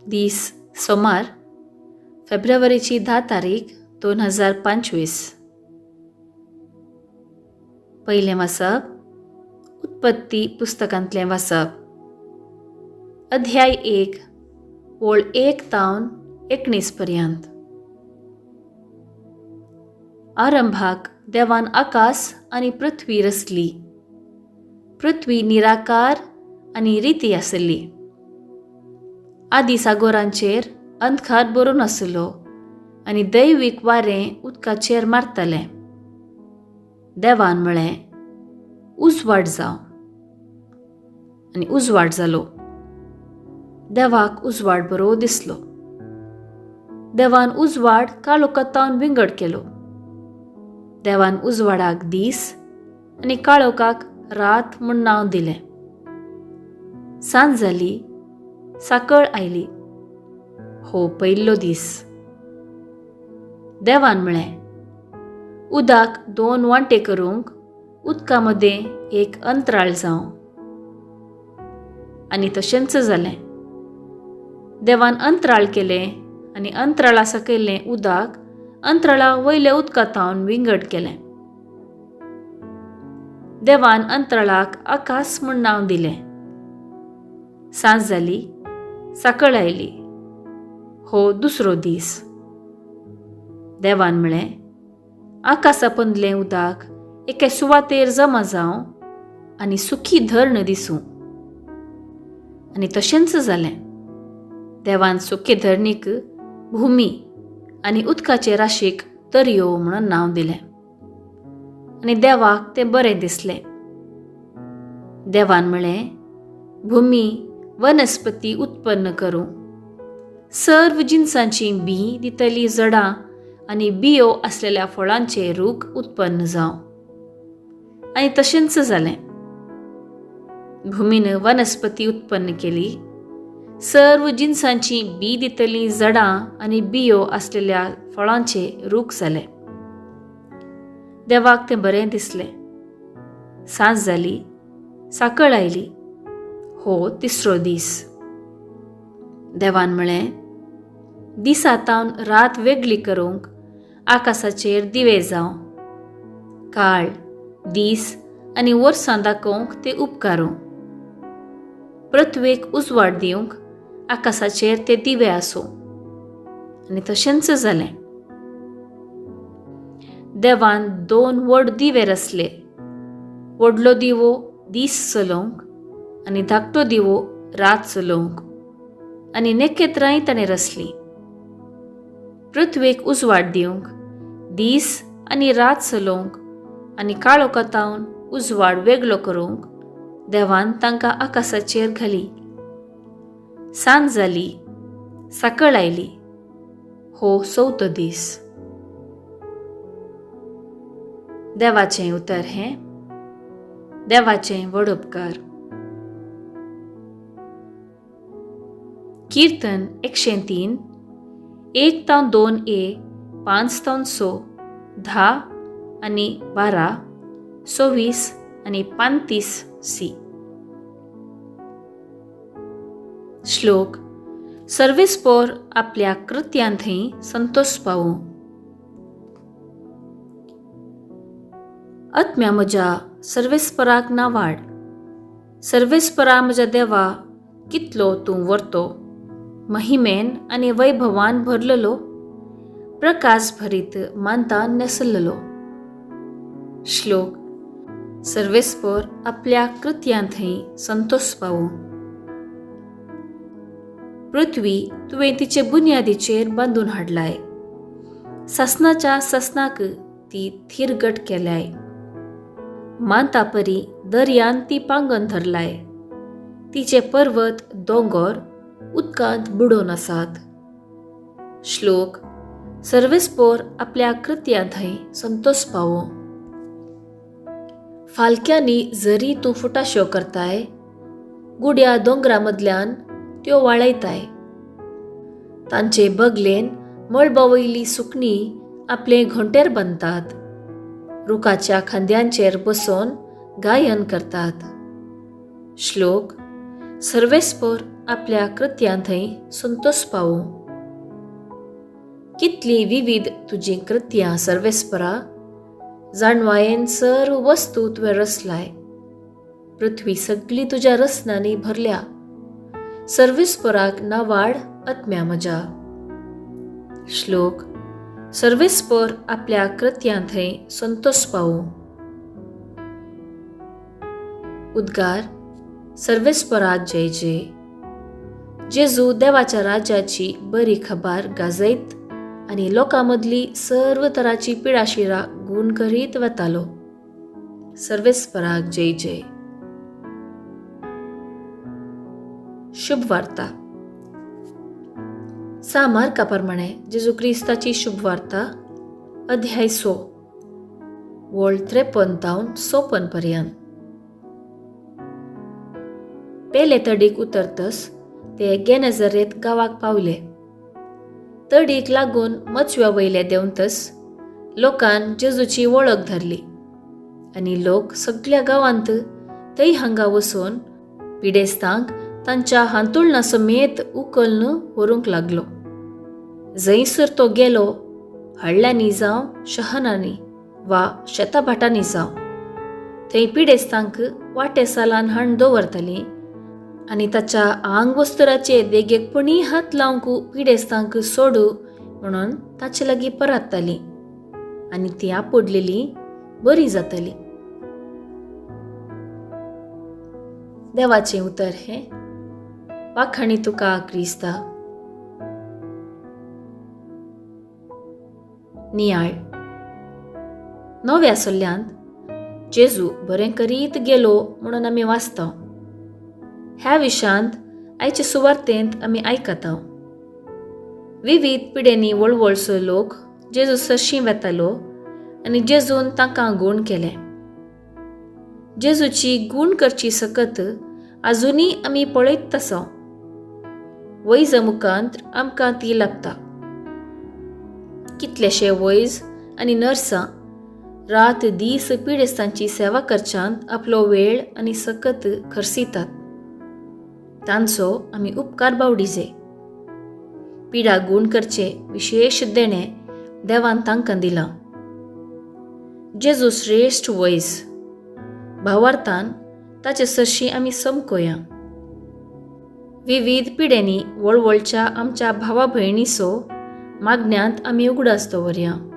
दीस सोमार, फेब्रुवारीची 10 तारीख 2025. पयलें वाचप उत्पत्ती पुस्तकांतलें वाचप, अध्याय 1 ओळ 1 तावन 19 पर्यंत. आरंभाक देवान आकाश आनी पृथ्वी रचली. पृथ्वी निराकार आनी रिती आसली. आदी सागोरांचेर अंधकार भरून आसलो आनी दैवीक वारें उदकाचेर मारतालें. देवान म्हळें, उजवाड जावं, आनी उजवाड जालो. देवाक उजवाड बरो दिसलो. देवान उजवाड काळोखांत विंगड केलो. देवान उजवाडाक दीस आनी काळोखाक रात म्हूण नांव दिलें. सांज जाली, साकळ आयली. हो पयलो दीस. देवान म्हळें, उदक 2 वांटे करूंक उदका मदें एक अंतराळ जावं. आनी तशेंच जालें. देवान अंतराळ केलें आनी अंतराळा सकयलें उदक अंतराळा वयल्या उदका थावन विंगड केलें. देवान अंतराळाक आकाश म्हूण नांव दिलें. सांज जाली, साकळ आयली. हो दुसरो दीस. देवान म्हळें, आकाशा पंदलें उदक एके सुवातेर जमा जावं आनी सुखी धरण दिसूं. आनी तशेंच जालें. देवान सुके धरणीक भुमी आनी उदकाचे राशीक दर्यो म्हणून नांव दिलें. आनी देवाक तें बरें दिसलें. देवान म्हळें, भुमी वनस्पती उत्पन्न करूं, सर्व जिनसांची बी दितली जडां आनी बियो आसलेल्या फळांचे रूख उत्पन्न जावं. आनी तशेंच जालें. भुमीन वनस्पती उत्पन्न केली, सर्व जिनसांची बी दितली जडां आनी बियो आसलेल्या फळांचे रूख जाले. देवाक तें बरें दिसलें. सांज जाली, साकळ आयली. हो तिसरो दीस. देवान म्हळें, दिसा तावन रात वेगळी करूंक आकाशाचेर दिवे जावं, काळ दीस आनी वर्सां दाखोवंक ते उपकारूं, पृथ्वेक उजवाड दिवंक आकाशाचेर ते दिवे आसूं. आनी तशेंच जालें. देवान 2 व्हड दिवे रचले. व्हडलो दिवो दीस चलोवंक आनी धाकटो दिवो रात चलोवंक. आनी नखेत्रांय ताणें रचलीं. पृथ्वेक उजवाड दिवंक दीस आनी रात चलोवंक आनी काळोखा तावन उजवाड वेगळो करूंक देवान तांकां आकाशाचेर घाली. सांज जाली, साकळ आयली. हो चवथो दीस. देवाचें उतर हें देवाचें व्हड उपकार. कीर्तन 103, 1 तावन 2 ए, 5 तावन 6, 10 आनी 12, 26 आनी 35 सी. श्लोक. सर्वेस्पोर आपल्या कृत्यान थंय संतोष पावूं. आत्म्या म्हज्या सर्वेस्पराक नावाड. सर्वेस्परा म्हज्या देवा, कितलो तूं व्हरतो, महिमेन आनी वैभवान भरलेलो, प्रकाश भरीत मानतान नेसलेलो. श्लोक. सर्वेस्पोर आपल्या कृत्यान थंय संतोष पावूं. पृथ्वी तुवें तिचे बुन्यादीचेर बांदून हाडलाय, सासनाच्या सासनाक ती थिरगट केल्याय. मानतापरी दर्यान ती पांगन धरलाय, तिचे पर्वत दोंगर उदकांत बुडोवन आसात. श्लोक. सर्वेस्पोर आपल्या कृत्यां थंय संतोष पावो. फालक्यांनी जरी तूं फुटाश्यो करताय, गुड्या दोंगरा मदल्यान त्यो वाळयताय. तांचे बगलेन मळबा वयली सुकणीं आपले घोंटेर बांदतात, रुखाच्या खांद्यांचेर बसोवन गायन करतात. श्लोक. सर्वेस्पोर आपल्या कृत्यां थंय संतोश पावूं. कितली विविध तुजीं कृत्यां सर्वेस्परा, जाणवायेन सर्व वस्तू तुवें रचलाय. पृथ्वी सगळी तुज्या रचनांनी भरल्या. सर्वेस्पराक नावाड आत्म्या म्हज्या. श्लोक सर्वेस्पर आपल्या कृत्यां थंय संतोश पावूं. उद्गार सर्वेस्पराक जय जय. जेजू देवाच्या राज्याची बरी खबर गाजयत आनी लोकां मदली सर्व तराची पिडाशिरा गूण करीत वतालो. सर्वेस्पराक जय जय. शुभवार्ता. सा मार्का प्रमाणे जेजू क्रिस्ताची शुभवार्ता, अध्याय 100, वळ 53 तावन 54 पर्यंत. पेले तडीक उतरतस ते गेनेझरेत गांवाक पावले. तडीक लागून मचव्या वयले देंवतस लोकान जेजूची वळख धरली आनी लोक सगळ्या गांवांत थंय हांगा वचून पिडेस्तांक तांच्या हांतुळणा समेत उखलून व्हरूंक लागलो. जंयसर तो गेलो, हळ्ळ्यांनी जावं, शहरांनी वा शेताभाटांनी जावं, थंय पिडेस्तांक वाटे सालान हाण दवरताली आनी ताच्या आंगवस्तराचे देगेक पणी हात लावंक पिडेस्तांक सोडू म्हणून ताचे लागीं परातताली आनी ती आपुडलेली बरी जातली. देवाचें उतर हें. वाखाणी तुका क्रिस्ता. नियाळ. नव्या सल्ल्यांत जेजू बरें करीत गेलो म्हणून आमी वाचता. ह्या विशांत आयचे सुवार्तेंत आमी आयकता. विविध पिडेनी वळवळसो लोक जेजू सरशीं वेतालो आनी जेजून तांकां गूण केले. जेजूची गूण करची सकत आजुनूय आमी पळयत आसा. वैजा मुखांत आमकां ती लाबता. कितलेशे वैज आनी नर्सां रात दीस पिडेस्तांची सेवा करच्यांत आपलो वेळ आनी सकत खर्सितात. तांचो आमी उपकार बावडीजे. पिडा गूण करचे विशेश देणें देवान तांकां दिलां. जेजू श्रेश्ठ वैज. भावार्थान ताचे सरशीं आमी समकोया. विविध पिडेनी वळवळच्या आमच्या भावा भयणीचो मागण्यांत आमी उगडास दवरया.